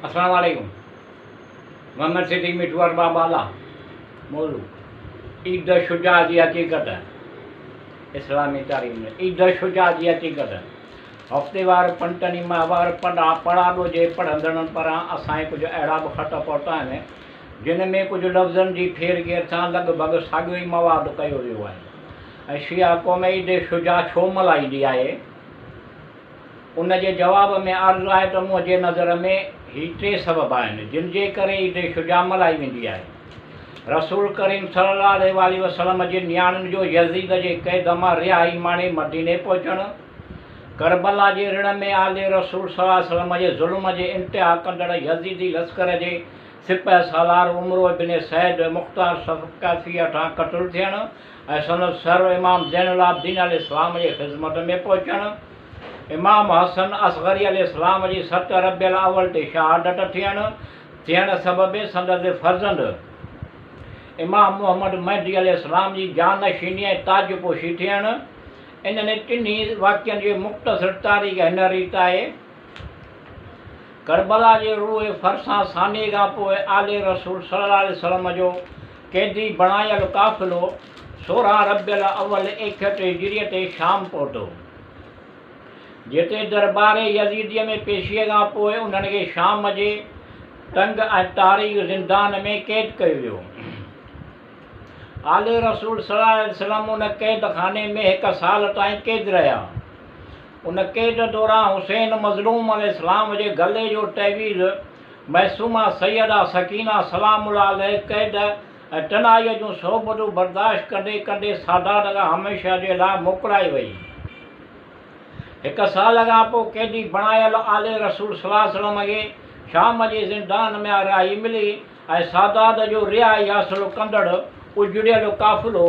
السلام عليڪم محمد صديق مٺو ارباب بالا موضوع عيد شجاع جي حقيقت اسلامي تاريخ ۾ عيد شجاع جي حقيقت هفتيوار پنٽني ماهوار پڙا پڙاڏو جي پڙهندڙن پاران اسان کي ڪجهه اهڙا به خط پهتا آهن جن ۾ ڪجهه لفظن جي ڦير گير سان لڳ ڀڳ ساڳيو ئي مواد ڪيو ويو آهي ۽ شيعا قوم عيد شجاع ڇو ملهائيندي آهي؟ ان جي جواب ۾ عرض آهي ته منهنجي نظر ۾ هي ٽي سبب آهن، جن جي ڪري عيد شجاع ملهائي ويندي آهي. رسول ڪريم صلي الله عليه واٰله وسلم جي نياڻين جو يزيد جي قيد مان رهائي ماڻي مديني پهچڻ، ڪربلا جي رڻ ۾ آل رسول صلي الله عليه وسلم جي ظلم جي انتها ڪندڙ يزيدي لشڪر جي سپهه سالار عمرو ابن سعد مختار ثقفي هٿان قتل ٿيڻ ۽ سندس سر امام زين العابدين عليه السلام جي خذمت ۾ پهچڻ، امام حسن اصغري عليه السلام جي ست ربيع الاول تي شهادت ٿيڻ، ٿيڻ سبب سندس فرزند امام محمد مهدي عليه السلام جي جانشيني ۽ تاجپوشي ٿيڻ. انهن ٽنهي واقعن جي مختصر تاريخ هن ريت آهي. ڪربلا جي روح فرسان ثاني کان پوء آل رسول صلي الله عليه وسلم جو قيدي بڻايل قافلو 16 ربيع الاول 61 هجريء تي شام پهتو، جتي دربار يزيديء ۾ پيشيء کان پوء انهن کي شام جي تنگ ۽ تاريڪ زندان ۾ قيد ڪيو ويو. آل رسول صلي الله عليه وسلم ان قيد خاني ۾ هڪ سال تائين قيد رهيا. ان قيد دوران حسين مظلوم عليه السلام جي گلي جو تعويذ معصومه سيده سڪينه سلام الله عليه قيد ۽ تنهائيء جون صعوبتون برداشت ڪندي ڪندي سادات کان هميشه جي لاء موڪلائي وئي. هڪ سال کان پوء قيدي بڻايل آل رسول صلي الله عليه وسلم کي شام جي زندان مان رهائي ملي ۽ سادات جو رهائي حاصل ڪندڙ اجڙيل قافلو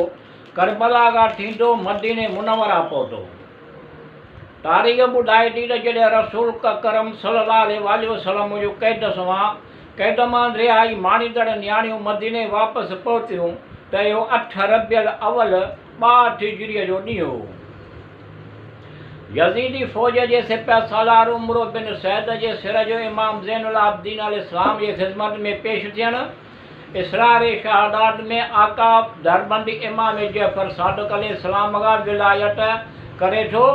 ڪربلا کان ٿيندو مديني منوره پهتو. تاريخ ٻڌائي ٿي ته جڏهن رسول اڪرم صلي الله عليه واٰله وسلم جون قيد سوان قيد مان رهائي ماڻيندڙ نياڻيون مديني واپس پهتيون ته اهو اٺ ربيع الاول 62 هجريء جو ڏينهن هو. يزيدي فوج جي سپهه سالار عمرو بن سعد جي سر جو امام زين العابدين عليه السلام جي خذمت ۾ پيش ٿيڻ، اسرار شهادات ۾ آقا دربندي امام جعفر صادق عليه السلام کان ولايت ڪري ٿو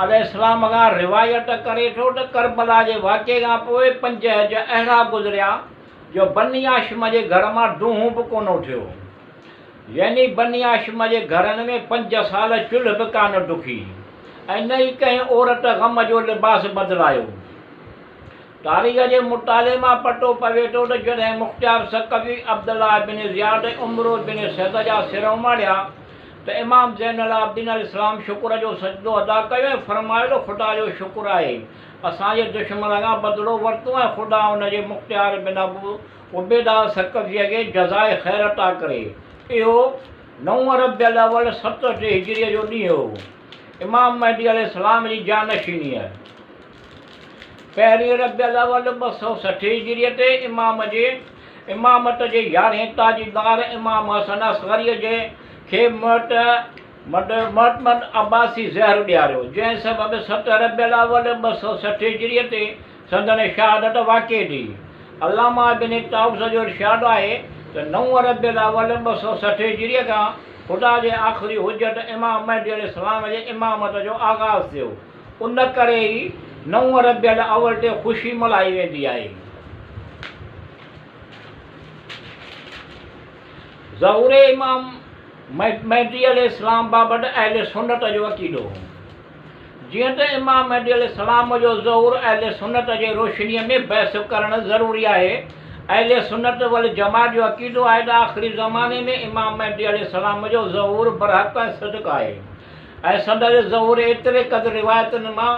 عليه السلام کان روايت ڪري ٿو ته ڪربلا جي واقعي کان پوء پنج حج اهڙا گذريا جو بني هاشم جي گهر مان دونهون به ڪونه اٿيو يعني بني هاشم جي گهرن ۾ پنج سال چلهه به ڪانه دکي ۽ نه ئي ڪنهن عورت غم جو لباس بدلايو. تاريخ جي مطالعي مان پتو پوي ٿو ته جڏهن مختيار ثقفي عبدالله بن زياد ۽ عمرو بن سعد جا سر اماڻيا ته امام زين العابدين عليه السلام شڪر جو سجدو ادا ڪيو ۽ فرمايو ته خدا جو شڪر آهي اسان جي دشمن کان بدلو ورتو ۽ خدا ان جي مختيار بن ابو عبيده ثقفيء کي جزاء خير عطا ڪري. اهو نو ربيع الاول 67 هجريء جو ڏينهن هو. امام مهدي عليه السلام جي جانشينيء. پهرين ربيع الاول 260 هجريء تي امام جي امامت جي يارهين تاجدار امام حسن اصغريء جي کي معتمد عباسي زهر ڏياريو، جنهن سبب 7 ربيع الاول 260 هجريء تي سندن شهادت واقع ٿي. علامه ابن طاووس جو ارشاد آهي ته 9 ربيع الاول 260 هجريء کان خدا جي آخري حجت امام مهدي عليه السلام جي امامت جو آغاز ٿيو. ان ڪري ئي 9 ربيع الاول تي خوشي ملهائي ويندي آهي. ظهور امام مهدي عليه السلام بابت اهل سنت جو عقيدو. جيئن ته امام مهدي عليه السلام جو ظهور اهل سنت جي روشنيء ۾ بحث ڪرڻ ضروري آهي. اهل سنت والجماعت جو عقيدو آهي ته آخري زماني ۾ امام مهدي عليه السلام جو ظهور برحق ۽ صدق آهي. ۽ سندس ظهور ايتري قدر روايتن مان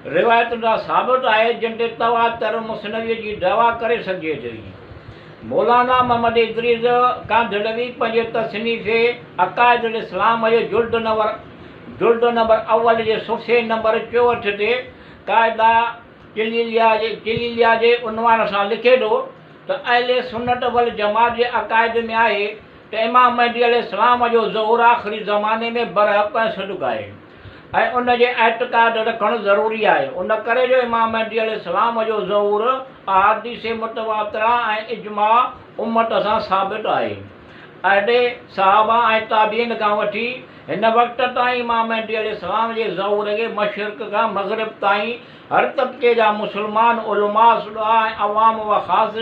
روايتن سان ثابت آهي جن تي تواتر مثنويء جي دعويٰ ڪري سگهجي ٿي. مولانا محمد ادريس ڪانڌلوي پنهنجي تصنيف عقائد الاسلام جي جلد نمبر جلد نمبر اول جي صفحي نمبر 64 تي قاعده ڪليليه جي عنوان سان لکي ٿو ته اهل سنت والجماعت جي عقائد ۾ آهي ته امام مهدي عليه السلام جو ظهور آخري زماني ۾ برحق ۽ صدق آهي. ۽ ان جي اعتقاد رکڻ ضروري آهي. ان ڪري جو امام مهدي عليه السلام جو ظهور احاديث متواتره ۽ اجماع امت سان ثابت آهي. عهد صحابه ۽ تابعين کان وٺي هن وقت تائين امام مهدي عليه السلام جي ظهور کي مشرق کان مغرب تائين هر طبقي جا مسلمان علماء سڏا ۽ عوام و خاص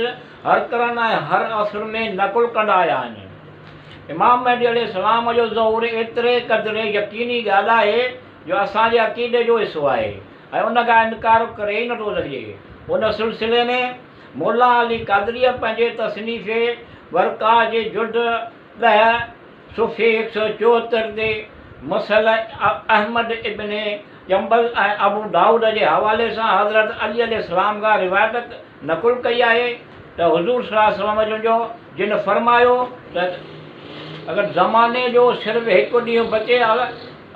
هر قرن ۽ هر عصر ۾ نقل ڪندا آيا آهن. امام مهدي عليه السلام جو ظهور ايتري قدر يقيني ڳالهه آهي جو اسان جي عقيدي جو حصو آهي ۽ ان کان انڪار ڪري ئي نٿو سگهجي. ان سلسلي ۾ ملا علي قادريء پنهنجي تصنيف ورقاء جي جلد 10 صفحي 174 تي مسئله احمد ابن حنبل ۽ ابو دائود جي حوالي سان حضرت علي عليه السلام کان روايت نقل ڪئي آهي ته حضور صلي الله عليه وسلم جن جو جن فرمايو ته اگر زماني جو صرف هڪ ڏينهن بچي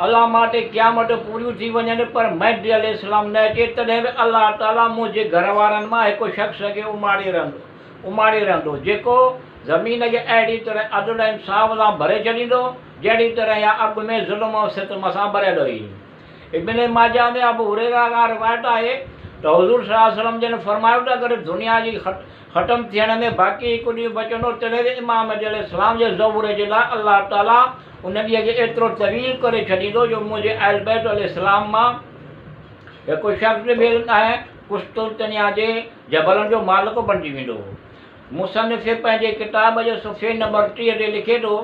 علامات قيامت پوريون ٿي وڃن پر مهدي عليه السلام نه اچي تڏهن به الله تعالي منهنجي گهر وارن مان هڪ شخص کي اماڻي رهندو اماڻي رهندو جيڪو زمين کي اهڙي طرح عدل ۽ انصاف سان ڀري ڇڏيندو جهڙي طرح اها اڳ ۾ ظلم ۽ ستم سان ڀريل هئي. ابن ماجه ۾ ابو هريره کان روايت آهي ته حضور صلي الله عليه وسلم جن فرمايو ته اگر دنيا جي ختم ٿيڻ ۾ باقي هڪ ڏينهن بچندو تڏهن به امام مهدي عليه السلام جي ظهور جي لاء الله تعالي ان ڏينهن کي ايترو طويل ڪري ڇڏيندو جو منهنجي اهل بيت عليه السلام مان هڪ شخص به ۽ قسطنطنيه جي جبلن جو مالڪ بڻجي ويندو. مصنف پنهنجي ڪتاب جي صفحي نمبر 30 تي لکي ٿو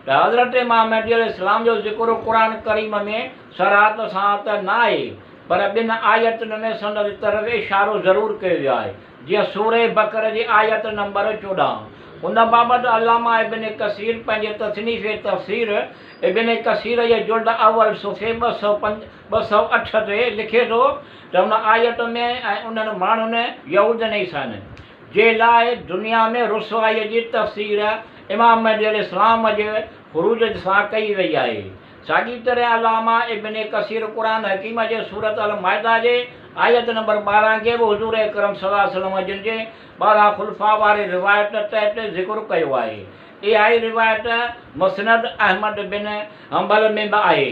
ته حضرت امام مهدي عليه السلام جو ذڪر قرآن ڪريم ۾ صراحت سان ته نه آهي پر ٻن آيتن ۾ سندس طرف اشارو ضرور ڪيو ويو آهي جيئن سورة بقره جي آيت نمبر 14. ان بابت علامه ابن ڪثير پنهنجي تصنيف تفسير ابن ڪثير جي جلد اول صفحي 208 تي لکي ٿو ته ان آيت ۾ ۽ انهن ماڻهن، يهودين ۽ عيسائين، جي لاء دنيا ۾ رسوائيء جي تفسير امام مهدي عليه السلام جي خروج سان ڪئي وئي آهي. ساڳي طرح علامه ابن ڪثير قرآن حڪيم جي سورة المائده جي آيت نمبر 12 کي به حضور اڪرم صلي الله عليه وسلم جن جي 12 خلفاء واري روايت تحت ذڪر ڪيو آهي. اها ئي روايت مسند احمد بن حنبل ۾ به آهي.